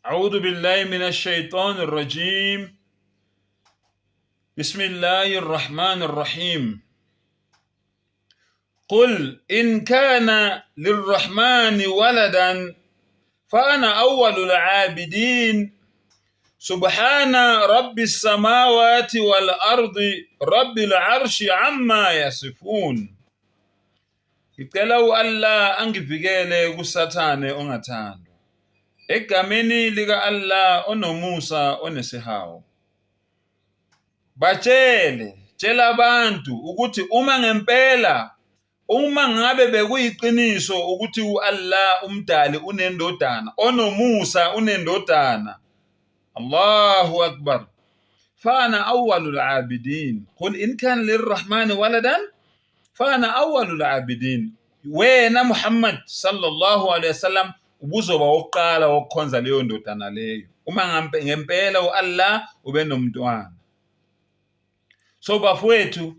أعوذ بالله من الشيطان الرجيم بسم الله الرحمن الرحيم قل إن كان للرحمن ولدا فأنا أول العابدين سبحان رب السماوات والأرض رب العرش عما يصفون. Ngicela u-Allah angivikele kuSathane ongathandwa. Egameni lika-Allah onomusa onesihawu. Batshele, tshela abantu ukuthi uma ngempela uma ngabe bekuyiqiniso ukuthi u-Allah umdali unendodana, onomusa unendodana. Allahu Akbar. Fana awwalul abidin. Qul in kana lirrahmani waladan fana awwalul abidin. Wena Muhammad sallallahu alaihi wasallam ubuzoba wokuqala wokukhonza leyo ndodana leyo. Uma ngempela u-Allah ubenomntwana. So bafowethu,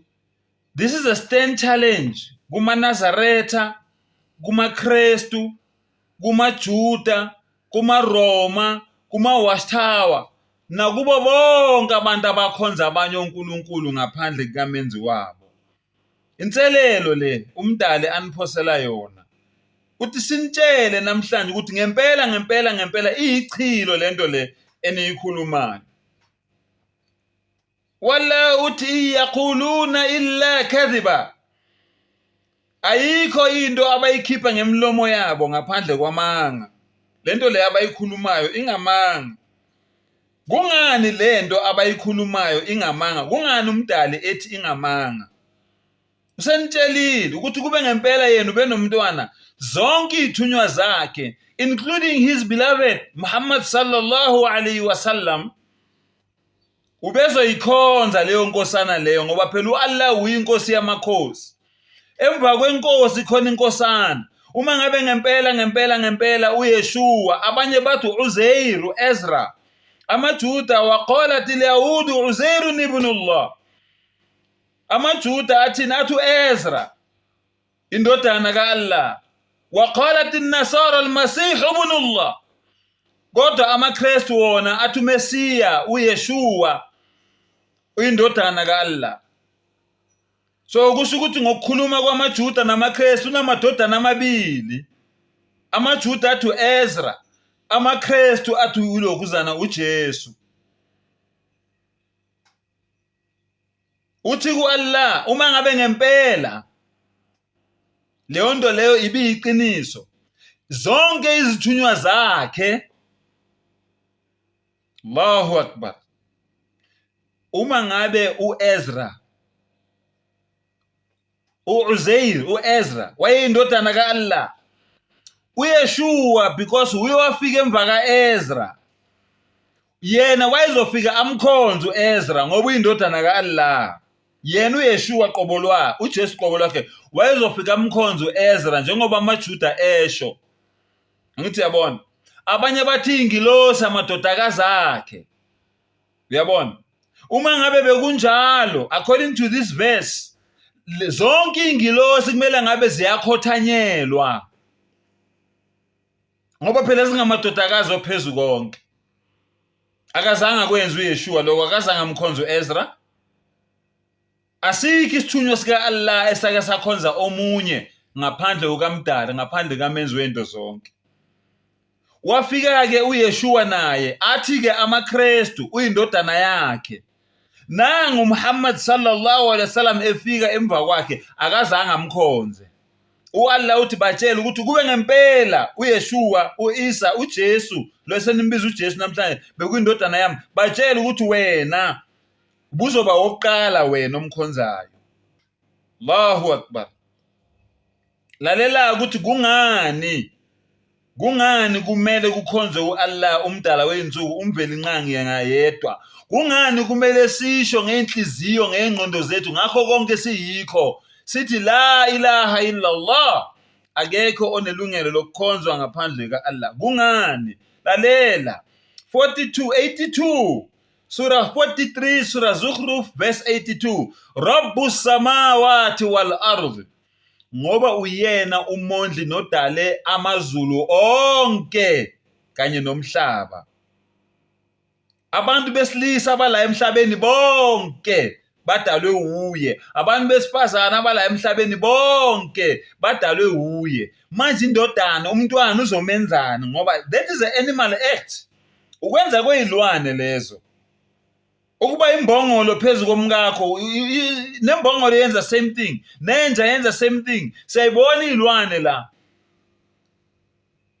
this is a stern challenge kumaNazaretha, kumaKrestu, kumaJuda, kumaRoma, kuma-Watchtower nakubo bonke abantu abakhonza abanye onkulunkulu ngaphandle kukamenzi wabo. Inselelo le umdali aniphosela yona. Uthi sinitshele namhlanje ukuthi ngempela ngempela ngempela iyichilo lento le eniyikhulumayo. Wala uthi yaquluna illa kadhiba, ayikho into abayikhipha ngemlomo yabo ngaphandle kwamanga. Lento le abayikhulumayo ingamanga. Kungani lento abayikhulumayo ingamanga? Kungani umdali ethi ingamanga? Usenitshelile ukuthi kube ngempela yena ubenomntwana, zonke iy'thunywa zakhe including his beloved Muhammad sallallahu alayhi wasallam ubezoyikhonza leyo nkosana leyo, ngoba phela u-Allah uyinkosi yamakhosi. Emva kwenkosi khona inkosana. Uma ngabe ngempela ngempela ngempela uYeshua, abanye bathi uZeiru, Ezra, amaJuda waqalat ilyahudu Uzairu ibn Allah, amaJuda athini? Athi uEzra indodana ka-Allah. Waqalat an-nasara al-masih ibn Allah, kodwa amaKristu wona athi uMesiya uYeshua uyindodana ka-Allah. So kusho ukuthi ngokukhuluma kwamaJuda namaKristu unamadodana amabili. AmaJuda athi uEzra, amaKristu athi ulokhuzana uJesu. Uthi ku-Allah uma ngabe ngempela leyo nto leyo ibiyiqiniso, zonke izithunywa zakhe, Allahu Akbar, uma ngabe uEzra, uUzair, uEzra wayeyindodana kaAllah, uYeshua because uye wafika emva kaEzra, yena wayezofika amkhonze uEzra ngoba uyindodana kaAllah. Yena uYeshua qobo lwakhe, uJesu qobo lwakhe wayezofika amkhonze uEzra njengoba amaJuda esho. Ngithi uyabona, abanye bathi ingilosi amadodakazi akhe. Uyabona, uma ngabe bekunjalo according to this verse, zonke ingilosi kumele ngabe ziyakhothanyelwa, ngoba phela zingamadodakazi ophezu konke. Akazange akwenze uYeshua lokho, akazange amkhonze uEzra. Asikho isithunywa sika-Allah esake sakhonza omunye ngaphandle kukamdali, ngaphandle kamenzi wento zonke. Wafika-ke uYeshua naye athi-ke amaKrestu uyindodana yakhe. Nangu Muhammad sallallahu alaihi wasallam efika emva kwakhe, akazange amkhonze. U-Allah uthi batshele ukuthi kube ngempela uYeshua, u-Isa, uJesu lo esenimbiza uJesu namhlanje bekuyindodana yami, batshele ukuthi wena ubuzoba wokuqala wena omkhonzayo. Allahu Akbar. Lalela ukuthi kungani kumele kukhonzwe u-Allah umdala wey'nsuku, uMvelinqangi yena yedwa. Kungani kumele sisho ngey'nhliziyo, ngey'ngqondo zethu, ngakho konke siyikho, sithi la ilaha illallah, akekho onelungelo lokukhonzwa ngaphandle ka-Allah. Kungani? Lalela 42 82 Surah 43, Surah Zukhruf, verse 82. Rabbu samawati wal ardh, ngoba uyena umondli nodale amazulu onke kanye nomhlaba. Abantu besilisa abala emhlabeni bonke badalwe wuye. Abantu besifazane abala emhlabeni bonke badalwe wuye. Manje indodana, umntwana uzomenzani ngoba that is an animal act. Ukwenza kwezilwane lezo. Ukuba imbongolo phezu komkakho, nembongolo yenza same thing, nenja yenza same thing. Siyayibona izilwane la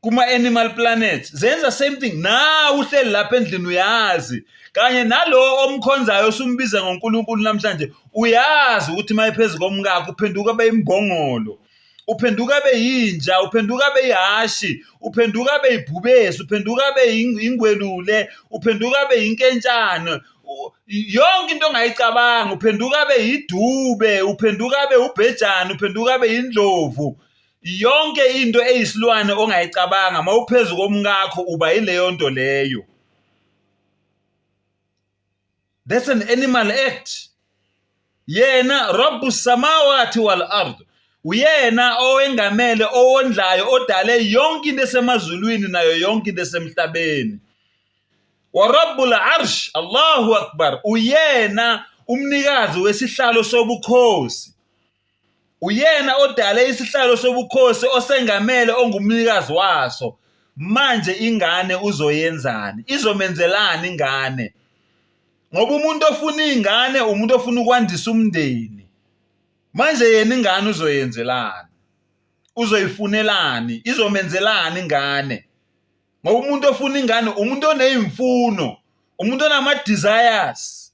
kuma-Animal Planet zenza same thing. Nawe uhleli lapha endlini uyazi, kanye nalo omkhonzayo osumbiza ngoNkulunkulu namhlanje uyazi ukuthi uma ephezu komkakho uphenduka abe imbongolo, uphenduka abe yinja, uphenduka abe yihashi, uphenduka abe yibhubesi, uphenduka abe ingwelule, uphenduka abe yinkentshane, yonke into ongayicabanga, uphenduka abe yidube, uphenduka abe ubhejane, uphenduka abe yindlovu. Yonke into eyisilwane ongayicabanga mawuphezu komkakho uba yileyo nto leyo. That's an animal act. Yena Rabbu samawati wal ard, uyena owengamele, owondlayo, odale yonke into esemazulwini nayo yonke into esemhlabeni. Wa Rabbul arsh, Allahu akbar, uyena umnikazi wesihlalo sobukhosi. Uyena odale isihlalo sobukhosi, osengamele, ongumnikazi waso. Manje ingane uzoyenzani? Izomenzelani ingane? Ngoba umuntu ofuna ingane umuntu ofuna ukwandisa umndeni. Manje yena ingane uzoyenzelani? Uzoyifunelani? Izomenzelani ingane? Ngoba umuntu ofuna ingane umuntu oneyimfuno, umuntu onama-desires,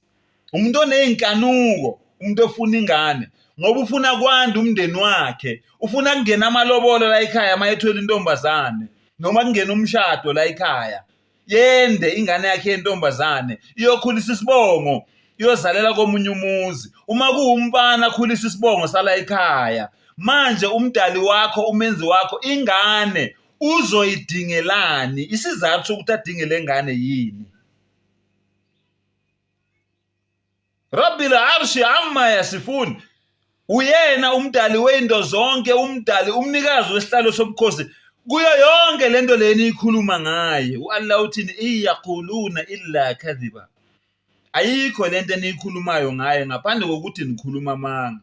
umuntu oney'nkanuko, umuntu ofuna ingane ngoba ufuna kwanda umndeni wakhe, ufuna kungena amalobolo la ekhaya uma ethwele intombazane, noma kungena umshado la ekhaya. Yende ingane yakhe yentombazane iyokhulisa isibongo, iyozalela komunye umuzi. Uma kuwumfana akhulisa isibongo sala ekhaya. Manje umdali wakho, umenzi wakho, ingane uzoyidingelani? Isizathu sokuthi adinge le ngane yini? Rabbil arshi amma yasifun, uyena umdali wezinto zonke, umdali, umnikazi wesihlalo sobukhosi kuyo yonke lento leni ikhuluma ngaye. U-Allah uthini? Iyaquluna illa kadhiba, ayikho lento eniyikhulumayo ngaye ngaphandle kokuthi nikhuluma amanga.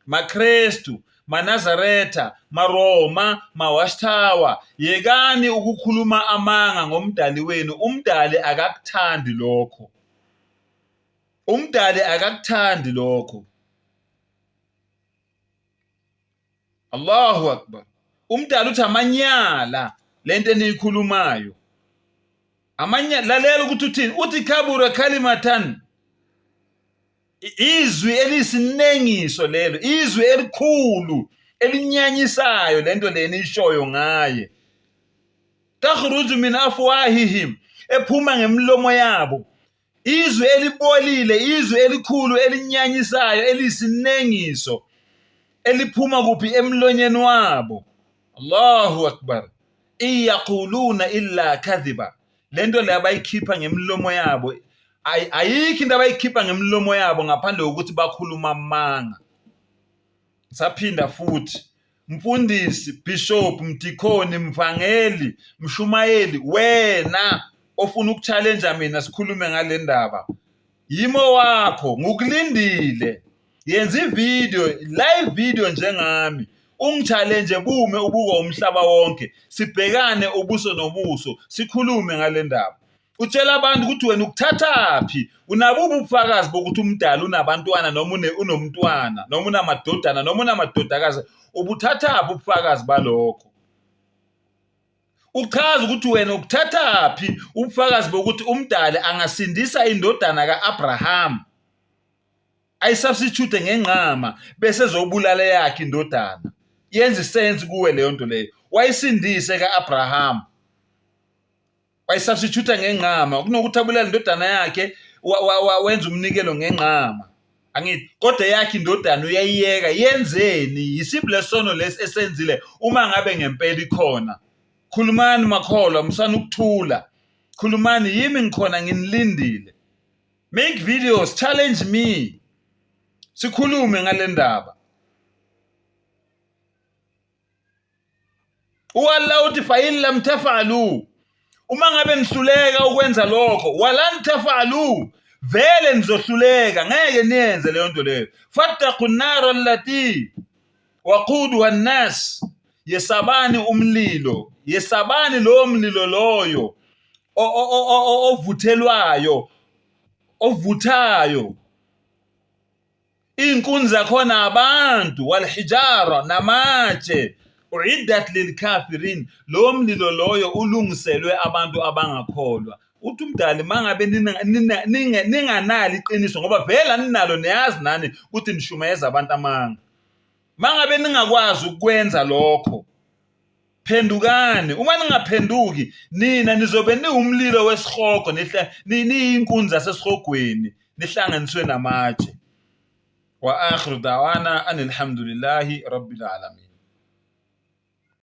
MaKrestu, maNazaretha, maRoma, maWatchtower, yekani ukukhuluma amanga ngomdali wenu. Umdali akakuthandi lokho. Umdali akakuthandi lokho. Allahu Akbar. Umdali uthi amanyala lento eniyikhulumayo. Amanyala, lalela ukuthi uthini. Uthi kabura kalimatan, izwi eliyisinengiso lelo, izwi elikhulu elinyanyisayo lento lena ishoyo ngaye. Takhruju min afwahihim, ephuma ngemilomo yabo. Izwi elibolile, izwi elikhulu elinyanyisayo eliyisinengiso eliphuma kuphi? Emlonyeni wabo. Allahu Akbar. Iyaquluna illa kadhiba, lento le abayikhipha ngemilomo yabo, ayikho into abayikhipha ngemilomo yabo ngaphandle kokuthi bakhuluma amanga. Saphinda futhi, mfundisi, bishop, mdikhoni, mvangeli, mshumayeli, wena ofuna ukuchallenge mina sikhulume ngale ndaba, yimo wakho, ngukulindile. Yenza ivideo, live video njengami, ungichallenge bume ubuko umhlaba wonke, sibhekane ubuso nobuso, sikhulume ngale ndaba. Utshela abantu ukuthi wena ukuthathaphi, unabo ubufakazi bokuthi umdala unabantwana noma unomntwana noma unamadodana noma unamadodakazi, ubuthathaphi ubufakazi balokho? Uchaza ukuthi wena ukuthathaphi ubufakazi bokuthi umdali angasindisa indodana ka-Abraham ayisubstitute ngengqama bese ezobulala yakhe indodana. Yenza isense kuwe leyo nto leyo? Wayisindise ka-Abraham, wayisubstitute ngengqama kunokuthi abulale indodana yakhe, wenza umnikelo ngengqama, angithi? Kodwa yakhe indodana uyayiyeka. Yenzeni? Yisiphi lesono lesi esenzile uma ngabe ngempela ikhona? Khulumani makholwa, musana ukuthula, khulumani, yimi ngikhona nginilindile. Make videos, challenge me, sikhulume ngale ndaba. U-Allah uthi fa in lam tafalu, Uma ngabe nihluleka ukwenza lokho, walan tafalu, vele nizohluleka, ngeke niyenze leyo nto leyo. Fattaqu nara allati waquduha nnas, yesabani umlilo, yesabani lowo mlilo loyo ovuthelwayo, ovuthayo. Iy'nkuni zakhona abantu, walhijara, namatshe, uiddat lilkafirin, lowo mlilo loyo ulungiselwe abantu abangakholwa. Uthi umdali mangabe ninganalo iqiniso ngoba vele aninalo niyazi nani ukuthi nishumayeza abantu amanga. Mangabe ningakwazi ukwenza lokho phendukani uma ningaphenduki nina nizobe niwumlilo wesihogo niyinkunzi zasesihogweni nihlanganiswe namatshe wa akhiru dawana anilhamdulillahi rabbil alamin.